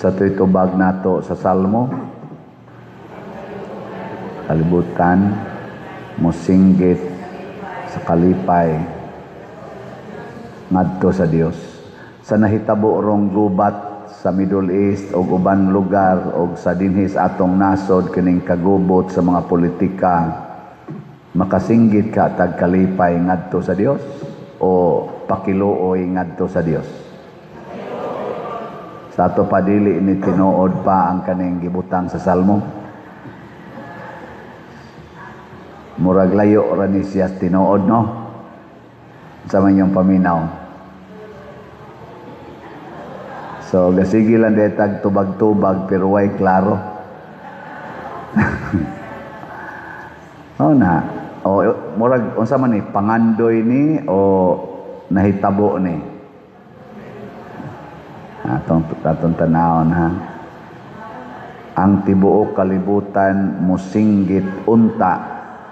Sa to'y tubag nato sa Salmo, kalibutan musinggit sa kalipay ngadto sa Dios. Sa nahitabo rong gubat sa Middle East o uban lugar o sa dinhi sa atong nasod, kining kagubot sa mga politika, makasinggit ka tag kalipay ngadto sa Dios o pakiluoy ngadto sa Dios? Sa ato pa, dili ni tinuod pa ang kaning gibutang sa Salmo. Murag layo ra ni siya tinuod, no? Sa man yung paminaw. So gasige lang detag tubag-tubag pero way klaro. Oh na. O murag unsa man ni, pangandoy ni o nahitabo ni? Atong tanawon, ha. Ang tibuok kalibutan musinggit unta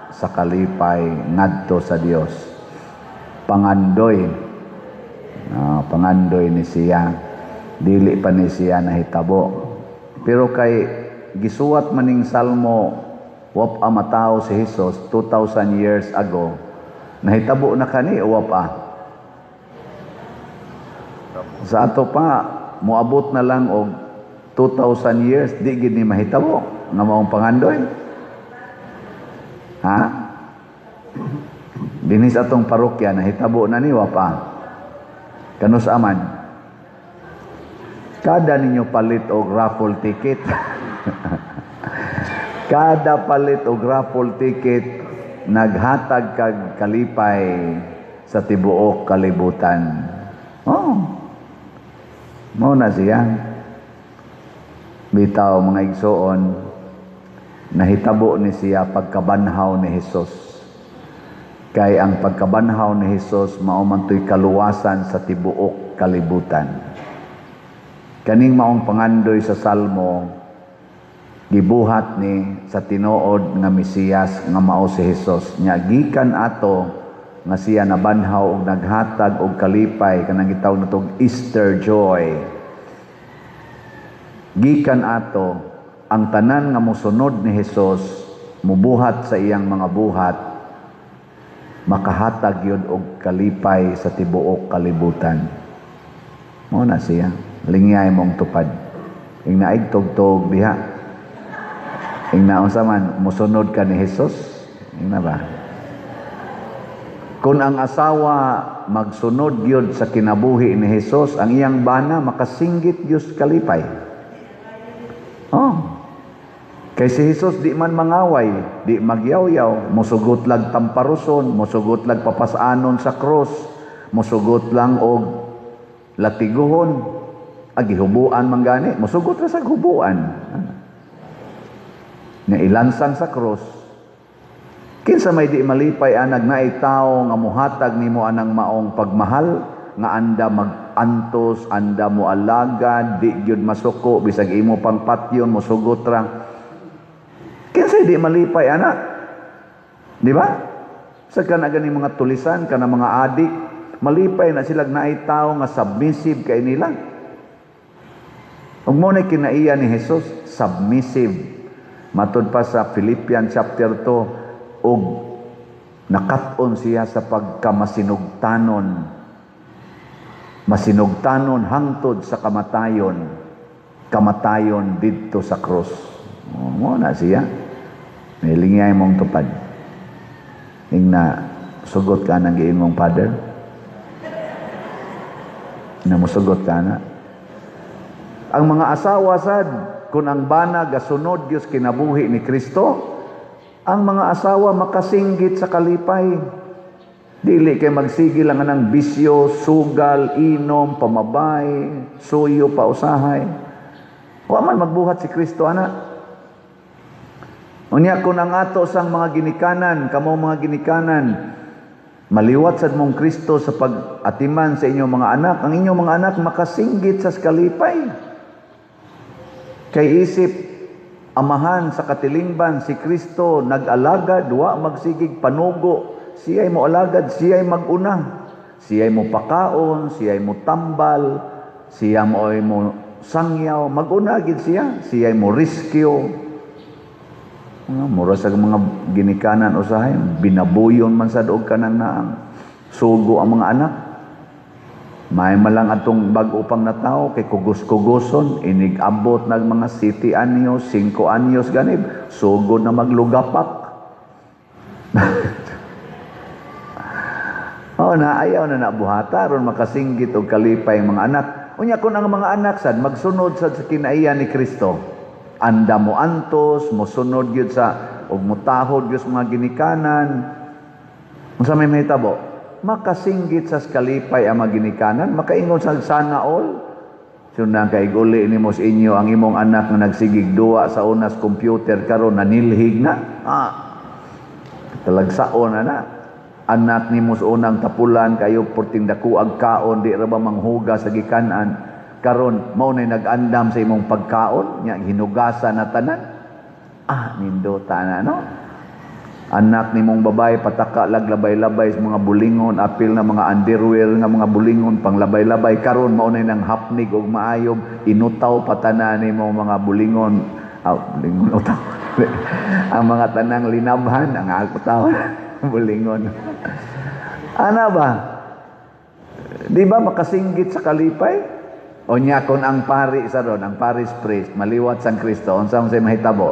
sa kalipay ngadto sa Dios. Pangandoy. Pangandoy ni siya. Dili pa ni siya nahitabo. Pero kay gisuwat maning salmo wa pa matawo si Jesus 2000 years ago, nahitabo na kani o wa pa? Sa ato pa, moabot na lang og 2000 years, di gid ni mahitabo nga maong pangandoy. Ha? Dinhi sa atong parokya, nahitabo na ni, wa pa? Kanus aman? Kada ninyo palit og raffle ticket. Kada palit og raffle ticket, naghatag kag kalipay sa tibuok kalibutan. Oh. Mao na siya. Bitaw, mga igsoon, nahitabo ni siya pagkabanhaw ni Hesus. Kay ang pagkabanhaw ni Hesus mao man to'y kaluwasan sa tibuok kalibutan. Kaning maong pangandoy sa Salmo, gibuhat ni sa tinuod nga Mesiyas nga mao si Hesus. Nya gikan ato nga siya nabanhaw og naghatag og kalipay, kanang gitawag natong Easter joy. Gikan ato, ang tanan nga mosunod ni Hesus, mubuhat sa iyang mga buhat, makahatag yun og kalipay sa tibuok kalibutan. Mao na siya. Lingyay mong tupad. Ing naig tugtog diha. Ing naunsa man, mosunod ka ni Hesus. Ing na ba? Kung ang asawa magsunod yun sa kinabuhi ni Hesus, ang iyang bana makasinggit Diyos kalipay. Oh. Kay si Hesus di man mangaway, di magyawyaw, musugot lag tamparuson, musugot lag papasanon sa krus, musugot lang og latiguhon, agihubuan man gani, musugot ra sa hubuan. Nga ilansang sa krus. Kinsa may di malipay anag naay tawo nga muhatag nimo anang maong pagmahal, nga anda magantos, anda moalagad, di gyud masuko bisag imo pang patyon, mosugot ra. Kinsa di malipay ana? Di ba? Sa kana gani mga tulisan, kana mga adik, malipay na sila naay tawo nga submissive kay nila. Ug mo na kinaiya ni Jesus, submissive. Matud pa sa Philippians chapter 2, og nakat-on siya sa pagkamasinugtanon. Masinugtanon hangtod sa kamatayon. Kamatayon didto sa krus. Mo na siya. Nilingay mong tupad. Ing na sugot ka ng giingong father. Na musugot ka na. Ang mga asawa sad, kung ang bana gasunod Dios kinabuhi ni Kristo, ang mga asawa makasinggit sa kalipay. Dili kay magsige lang anang bisyo, sugal, inom, pamabay, suyo pa usahay. Wa man magbuhat si Kristo ana. Unya kun ang ato sang mga ginikanan, kamo mga ginikanan, maliwat sad mong Kristo sa pag-atiman sa inyong mga anak, ang inyong mga anak makasinggit sa kalipay. Kay isip amahan sa katilingban si Kristo nag-alagad, wa magsigig panugo, siya'y moalagad, siya'y maguna, siya'y mo pakaon, siya'y mo tambal, siya mo ay mo sangyaw, maguna gid siya, siya mo rescue. Mga mura sa mga ginikanan usahay, binabuyon man sad og kanang naang sugo ang mga anak. May malang atong bag-o pang natawo kay kugos-kugoson, inig abot nag mga 7 anyos, 5 anyos ganib, sugod na maglugapak. Oh, na ayaw na nabuhata aron makasinggit og kalipay ang mga anak. Unya kun ang mga anak sad magsunod sad sa kinaiya ni Kristo. Anda mo antos, mosunod gyud sa og motahod gyud sa mga ginikanan. Unsa may mahitabo? Makasinggit sa kalipay ang mga ginikanan, makaingon sa sana all. Sundan kay guli nimo sa inyo ang imong anak nga nagsigig duwa sa unas computer karon nanilhig na. Talagsaon na na. Anak nimo sa unang tapulan kayo porting dakuag kaon, di ra ba manghugas sa gikanan. Karon mao nay nag-andam sa imong pagkaon, nya hinugasan na tanan. Nindota na, no? Anak nimong babae pataka laglabay-labay sa mga bulingon, apil na mga underwear nga mga bulingon panglabay-labay, karon mao nay nang hapnig og maayob, inutaw patanan nimo mga bulingon. Bulingon utaw. Ang mga tanang linabhan ang ako taw bulingon. Ana ba? Di ba makasinggit sa kalipay? O nya kon ang pari sa ron, ang parish priest, maliwat sang Kristo, unsa man say mahitabo?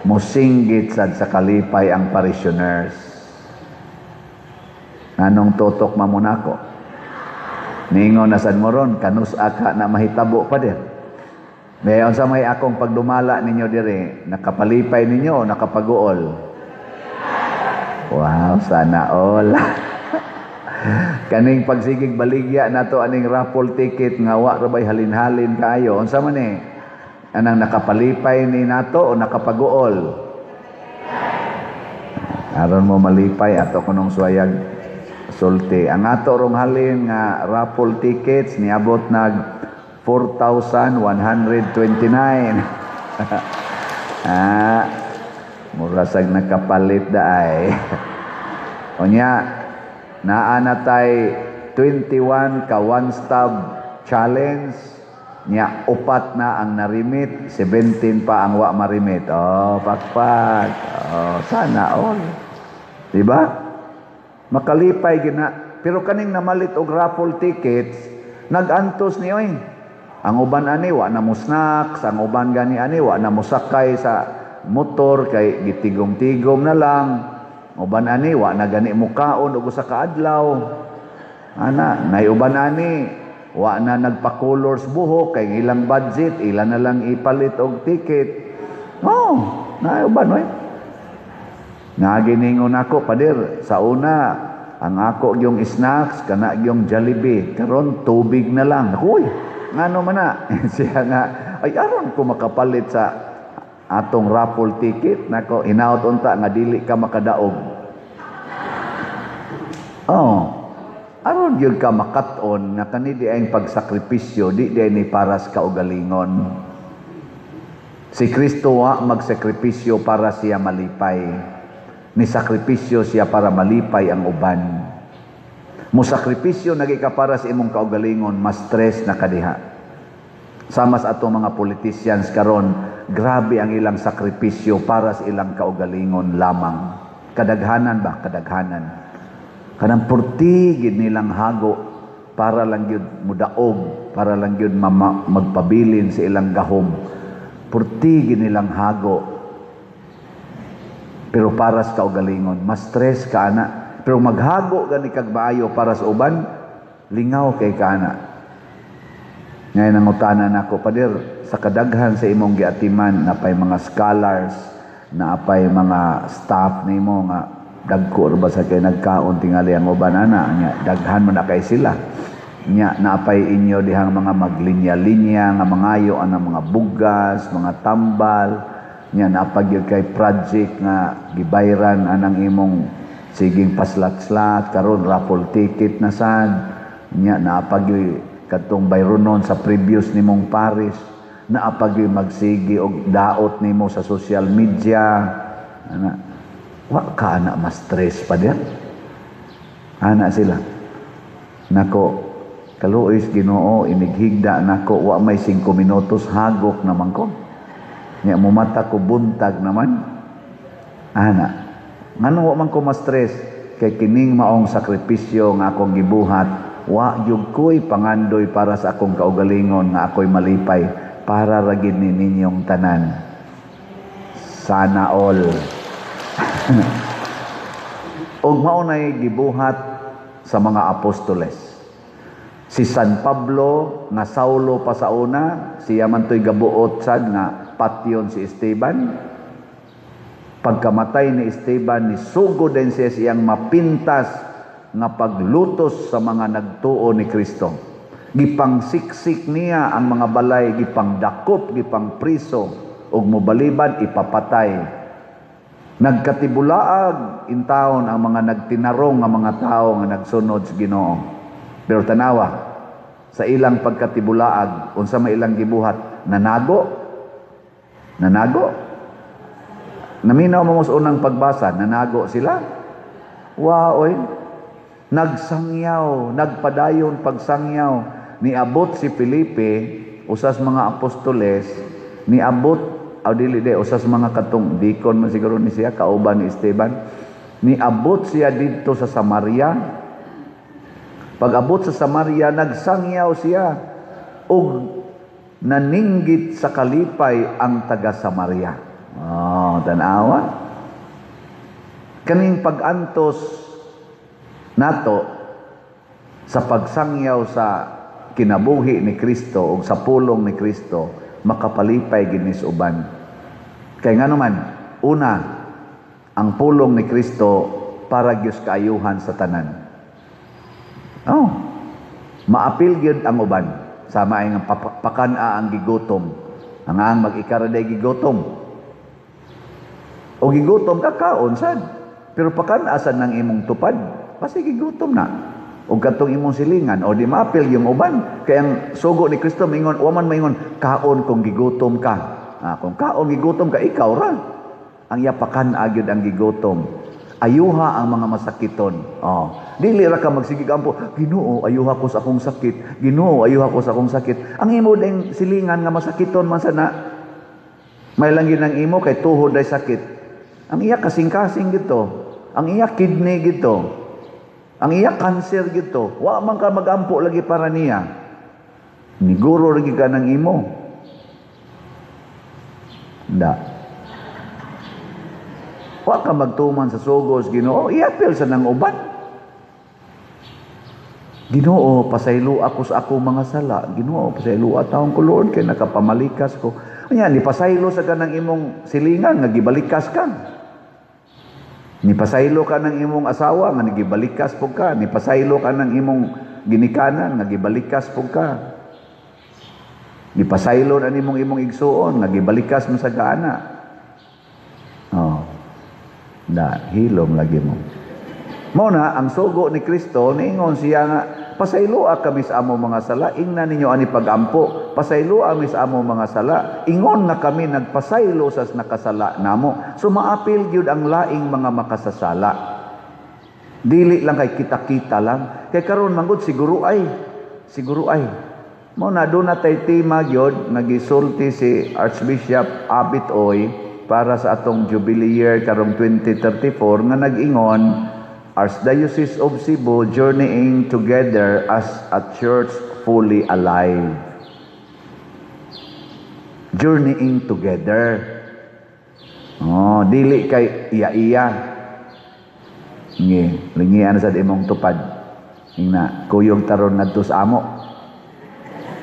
Musinggit sad sa kalipay ang parishioners. Nganong tutok mamunako? Ningon na sad mo ron, kanus-a ka na mahitabo pa din. May unsa may akong pagdumala ninyo diri, nakapalipay ninyo o nakapaguol? Wow, sana all. Kaning pagsigig baligya nato aning raffle ticket nga wa ra bay halin-halin kaayo. Unsa man ni? Anang nakapalipay ni nato o nakapaguol? Aron mo malipay ato kunong suwayag sulti. Ang ato rong halin nga raffle tickets niabot nag 4,129. Mura sag nakapalit daay. Unya, naa na tay 21 ka one stop challenge. Nya upat na ang narimit, 17 pa ang wa marimit. Oh, pakpak. Oh, sana all. Diba? Makalipay gina. Pero kaning namalit og raffle tickets, nag-antos ni oy. Ang uban ani wa na mo snacks, ang uban gani ani wa na mo sakay sa motor kay gitigom-tigom na lang. Uban ani wa na gani mo kaon og usa ka adlaw. Ana, nay uban ani wa na nagpa-colors buhok kay ilang budget, ilan na lang ipalit og ticket. Oh, nay uban oy. Naginingon ako, pader, sa una ang ako yung snacks kana yung Jollibee, karon tubig na lang. Uy, ngano man na? Siya nga, ay aron ko makapalit sa atong raffle ticket nako, hinaot unta nga dili ka makadaog. Oh, aron gyud ka makat-on nga kani di ay pagsakripisyo, di di ni para sa kaugalingon. Si Kristo wa magsakripisyo para siya malipay. Ni sakripisyo siya para malipay ang uban. Musakripisyo nagi ka para sa imong kaugalingon, mas stress na kadiha. Sama sa atong mga politicians karon, grabe ang ilang sakripisyo para sa ilang kaugalingon lamang. Kadaghanan ba? Kadaghanan. Kanang purtigid nilang hago para lang gyud mudaog, para lang gyud magpabilin sa ilang gahom. Purtigid nilang hago. Pero para sa kaugalingon, mas stress ka ana. Pero maghago gani kag maayo para sa uban, lingaw kay ka ana. Ngayon ang utanan nako, pader, sa kadaghan sa imong giatiman, napay mga scholars, napay mga staff nimo nga dagko ra ba sa kay nagkaon tingali ang uban ana, nya daghan man na kay sila. Nya napay inyo dihang mga maglinya-linya nga mangayo anang mga bugas, mga tambal. Nya napag gyud kay project nga gibayran anang imong siging paslat-slat karon raffle ticket na sad. Nya napag gyud kadtong bayronon sa previous nimong parish, naapag gyud magsigi og daot nimo sa social media. Ana, wa ka ana ma-stress pa din. Ana sila. Nako, Kaluoy Ginoo, inighigda nako, wa may 5 minutos, hagok naman ko. Nya mumata ko, buntag naman. Ana. Ngano wa man ko ma-stress? Kay kining maong sakripisyo nga akong gibuhat, wa gyud ko'y pangandoy para sa akong kaugalingon nga ako'y malipay, para ra gid ni ninyong tanan. Sana all. Og mao nay gibuhat sa mga apostoles. Si San Pablo nga Saulo pa sa una, siya man to'y gabuot sad nga patyon si Esteban. Pagkamatay ni Esteban, nisugod din siya siyang mapintas nga paglutos sa mga nagtuo ni Kristo. Gipangsiksik niya ang mga balay, gipangdakop, gipangpriso, ug mobalibad ipapatay. Nagkatibulaag intawon ang mga nagtinarong nga mga tao nga nagsunod sa Ginoo. Pero tanawa, sa ilang pagkatibulaag, unsa may ilang gibuhat? Nanago? Nanago? Naminaw mo sa unang pagbasa, nanago sila? Wow, oy. Nagsangyaw, nagpadayon pagsangyaw. Niabot si Felipe, usas mga apostoles, niabot, aw dili de, usas mga katong dikon man siguro ni siya, kauban ni Esteban. Niabot siya didto sa Samaria. Pag-abot sa Samaria, nagsangyaw siya ug naninggit sa kalipay ang taga Samaria. Oh, tanawa. Kaning pag-antos nato sa pagsangyaw sa kinabuhi ni Kristo o sa pulong ni Kristo, makapalipay gid ni sa uban. Kay ngano man, una, ang pulong ni Kristo para gyud kaayuhan sa tanan. Oh, maapil gyud ang uban. Sama ay nga pakan-a ang gigutom. Ang mag-ikara day gigutom. O gigutom ka, kaon sad. Pero pakan-a sad ng imong tupad, kasi gigutom na. O katong imong silingan, o di maapil yung uban. Kaya ang sugo ni Kristo mingon, wa man maingon, kaon kung gigutom ka. Ah, kung kaon gigutom ka, ikaw ra. Ang iya pakan-a gyud ang gigutom. Ayuha ang mga masakiton. Oh, dili ra ka magsigig ampo, "Ginoo, ayuha ko sa akong sakit. Ginoo, ayuha ko sa akong sakit." Ang imo ding silingan nga masakiton man sana. May lang yun ang imo kay tuhod ay sakit. Ang iya kasing-kasing gito. Ang iya kidney gito. Ang iya cancer gito. Wa man ka magampo lagi para niya. Niguro lagi ka ng imo. Da. Wa ka magtuman sa sugos Ginoo, iapil sa nang uban. "Ginoo, pasaylo ako sa akong mga sala. Ginoo, pasaylo taong ko, Lord, kay nakapamalikas ko." Anya, ni pasaylo sa kanang imong silingan nga gibalikas ka. Ni pasaylo ka ng imong asawa nga gibalikas pud ka. Ni pasaylo ka ng imong ginikanan nga gibalikas pud ka. Gipasaylo na nimong imong igsuon nga gibalikas mo sa gaana. Oh. Da, hilom lagi mo. Mao na ang sugo ni Kristo, niingon siya nga pasayloa kami sa amo mga sala, ingna ninyo ani pagampo, pasayloa kami sa amo mga sala, ingon nga kami nagpasaylo sa nakasala namo. So maapil gyud ang laing mga makasasala. Dili lang kay kita-kita lang. Kay karon manggod siguro ay, siguro ay. Mao na doon na tay tema gyud nagisulti si Archbishop Abit Oy para sa atong Jubilee Year karong 2034 nga nag-ingon, "Archdiocese of Cebu journeying together as a church fully alive." Journeying together. Oh, dili kay iya-iya. Ngi, lingian sa imong tupad. Ingna, kuyog taron ngadto sa amo.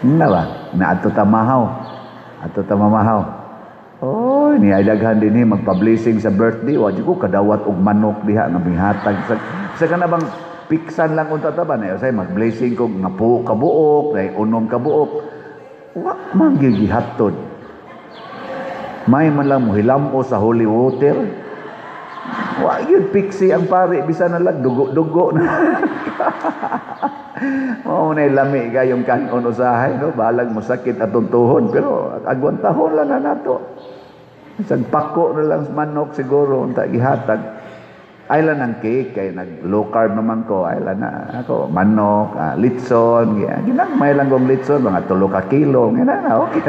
Ingna ba? Na adto ta mahaw. Adto ta mamahaw. Oh, ni ay daghan dinhi magpa-blessing sa birthday, wa jud ko kadawat og manok diha nga mihatag sa kana bang piksan lang unta ta ba na say mag-blessing ko nga puo ka buok, nay unom ka buok. Wa man gihatod. May man lang mohilamo sa holy water. Wa gyud piksi ang pare bisan na lang dugo-dugo na. Mao na lami kayong kanon usahay, no, balag mo sakit atong tuhod pero agwantahon lang na nato. Isang pako na lang sa manok siguro unta gihatag. Ay lang ng cake kay nag low carb naman ko. Ay lang na ako manok, litson, ginagmay lang kong litson, mga 3 ka kilo, ngana na okay.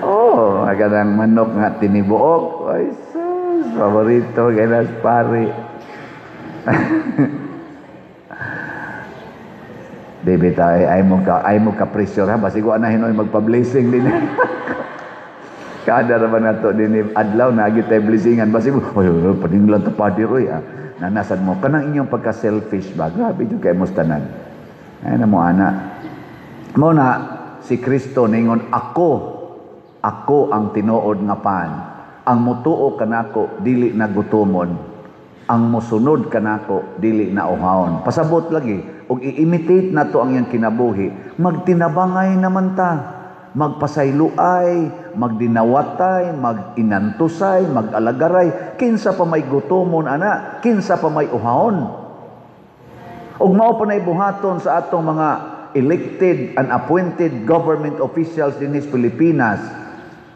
Oh, kanang manok nga tinibuok. Ay sus, paborito ganas pare. Di bitaw ay mo ka pressure ha, basig wa na hinoy magpa-blessing din. Kada ra ba nato din adlaw na tay blessingan, basig mo, oy, oy, paninglan ta pader oy ah. Nanasad mo kanang inyong pagka-selfish ba? Grabe jud kay mo tanan. Ay na mo ana. Mo na si Kristo ningon, "Ako, ako ang tinuod nga pan. Ang mutuo kanako dili na gutomon. Ang mosunod kanako dili na uhawon." Pasabot lagi og i-imitate nato ang iyang kinabuhi, magtinabangay naman ta, magpasayloay, magdinawatay, maginantusay, mag-alagaray, kinsa pa may gutomon ana, kinsa pa may uhawon. Ug mao pa nay buhaton sa atong mga elected and appointed government officials dinhi sa Pilipinas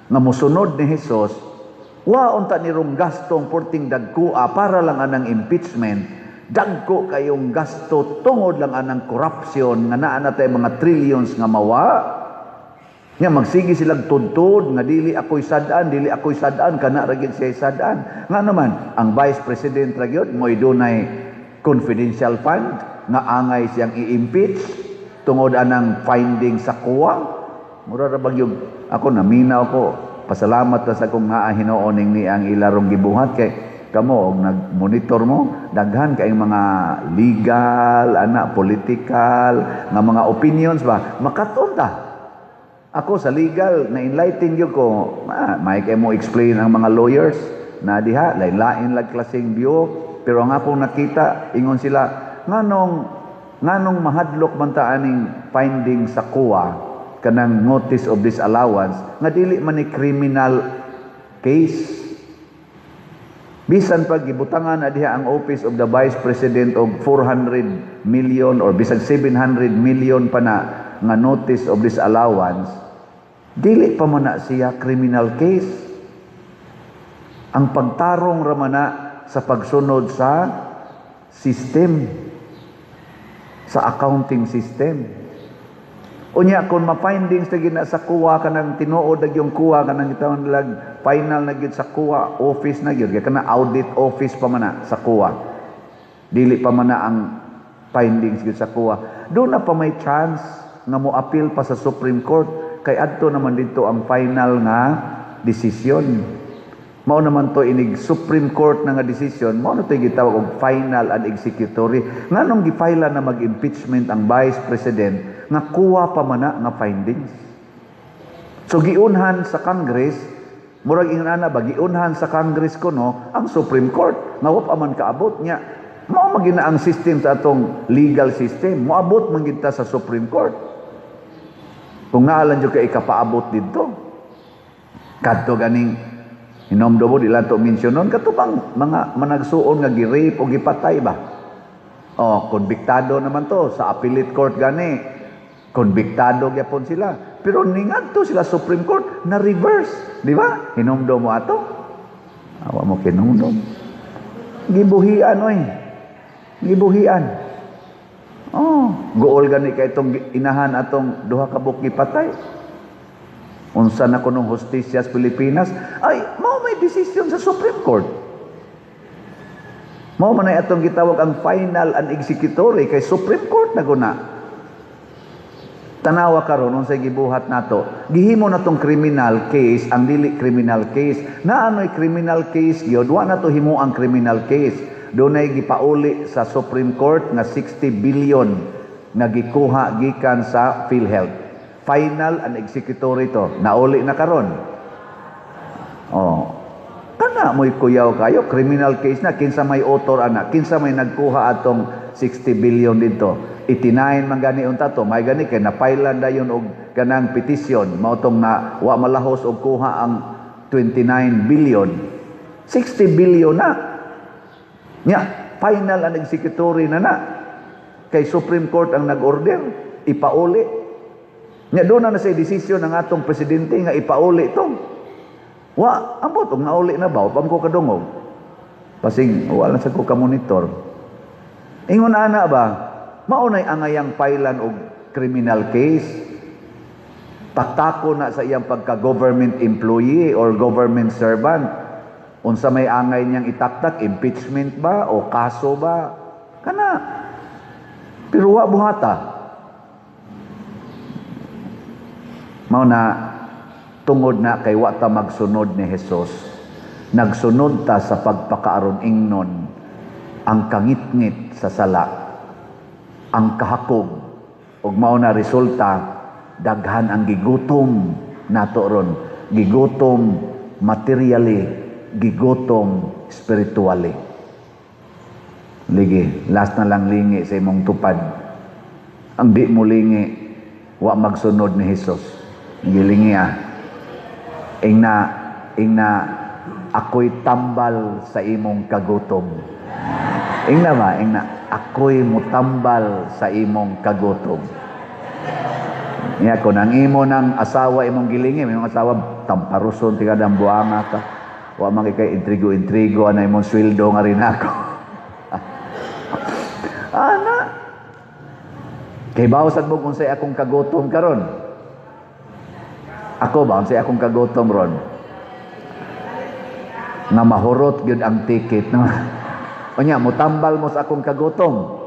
nga mosunod ni Jesus, wa unta ni rong gastong porting dagkoa para lang anang impeachment, dagko kayong gasto tungod lang anang corruption nga naa na tay mga trillions nga mawa. Nya magsige silang tudtod nga dili ako'y sad-an, dili ako'y sad-an, kana ra gyud siya sad-an. Nga naman, ang Vice President ra gyud mo'y dunay confidential fund nga angay siyang i-impeach tungod anang finding sa COA. Mura ra ba gyud ako naminaw ko. Pasalamat ta sa akong naa hinuon ning ni ang ilarong gibuhat kay kamo og nag-monitor mo daghan kay mga legal ana, political nga mga opinions ba, makaton ta. Ako sa legal na enlighten gyud ko, may kay mo explain ang mga lawyers na diha lain-lain lag klaseng view, pero ang akong nakita ingon sila nganong mahadlok man ta aning finding sa COA kanang notice of disallowance nga dili man ni criminal case. Bisan pag gibutangan na diha ang Office of the Vice President og 400 million or bisag 700 million pa na nga notice of disallowance, dili pa man na siya criminal case. Ang pagtarong ra man na sa pagsunod sa system, sa accounting system. Unya kung ma-findings na gina sa COA kanang tinuod na yung COA kanang gitawag nilag final na gyud sa COA office na gyud kay kana audit office pa man na sa COA. Dili pa man na ang findings gyud sa COA. Doon na pa may chance nga mo appeal pa sa Supreme Court kay adto naman dito ang final nga decision. Mao naman to inig Supreme Court na nga decision, mao na to gitawag og final and executory. Nganong gi-file na mag-impeachment ang Vice President nga kuha pa man na nga findings? So giunhan sa Congress, murag ingon ana ba, giunhan sa Congress kuno ang Supreme Court nga wa pa man kaabot niya. Mao man gina ang system sa atong legal system, moabot man gid ta sa Supreme Court. Kung naalan jud kay ikapaabot didto. Kadto ganing hinomdom mo, di lang to mensyonon, kato bang mga managsuon nga gi-rape o gipatay ba? Oh, konbiktado naman to sa appellate court gani. Konbiktado gyapon sila. Pero ningadto sila Supreme Court na reverse, di ba? Hinumdom mo ato? Awa mo kinumdom. Gibuhian oy. Gibuhian. Oh, gool gani kay itong inahan atong duha ka buok gipatay. Unsa na kunong hustisya sa Pilipinas? Ay, mao may desisyon sa Supreme Court. Mao man ay atong gitawag ang final and executory kay Supreme Court na guna. Tanawa karon unsay gibuhat nato. Gihimo natong criminal case ang dili criminal case. Naanoy criminal case gyud, wa nato himo ang criminal case. Dunay gipauli sa Supreme Court nga 60 billion nga gikuha gikan sa PhilHealth. Final and executory to. Nauli na karon. Oh. Kana mo'y kuyaw kayo, criminal case na, kinsa may author ana, kinsa may nagkuha atong 60 billion dito. 89 man gani unta to, may gani kay napailan dayon og kanang petition, mao tong na wa malahos og kuha ang 29 billion. 60 billion na. Nya, final and executory na na. Kay Supreme Court ang nag-order, ipauli. Nya doon na sa desisyon ng atong presidente nga ipauli to. Wa, ambot og nauli na ba, wa ko kadungog. Pasig wala sa ko ka-monitor. Ingon ana ba, mao nay angayang pailan og criminal case. Taktako na sa iyang pagka-government employee or government servant. Unsa may angay niyang itaktak, impeachment ba o kaso ba? Kana. Pero wa buhata. Mao na tungod na kay wa ta magsunod ni Hesus, nagsunod ta sa pagpakaaron ingnon ang kangitngit sa sala, ang kahakog, ug mao na resulta daghan ang gigutom nato ron, gigutom materially, gigutom spiritually. Ligi, last na lang, lingi sa imong tupad. Ang di mo lingi, wa magsunod ni Hesus. Gilingi ah. Ingna, ingna, ako'y tambal sa imong kagutom. Ingna ba? Ingna, ako'y mutambal sa imong kagutom. Niya kung ang imo ng asawa imong gilingi, may imong asawa tamparuson tigadang buanga ka. Wa man kay intrigo-intrigo ana imong sweldo nga rin ako. Ana. Kay bawsag mo kung say akong kagutom karon. Ako ba unsay akong kagutom ron? Nga mahurot gyud ang ticket, no. Unya mutambal mo sa akong kagutom.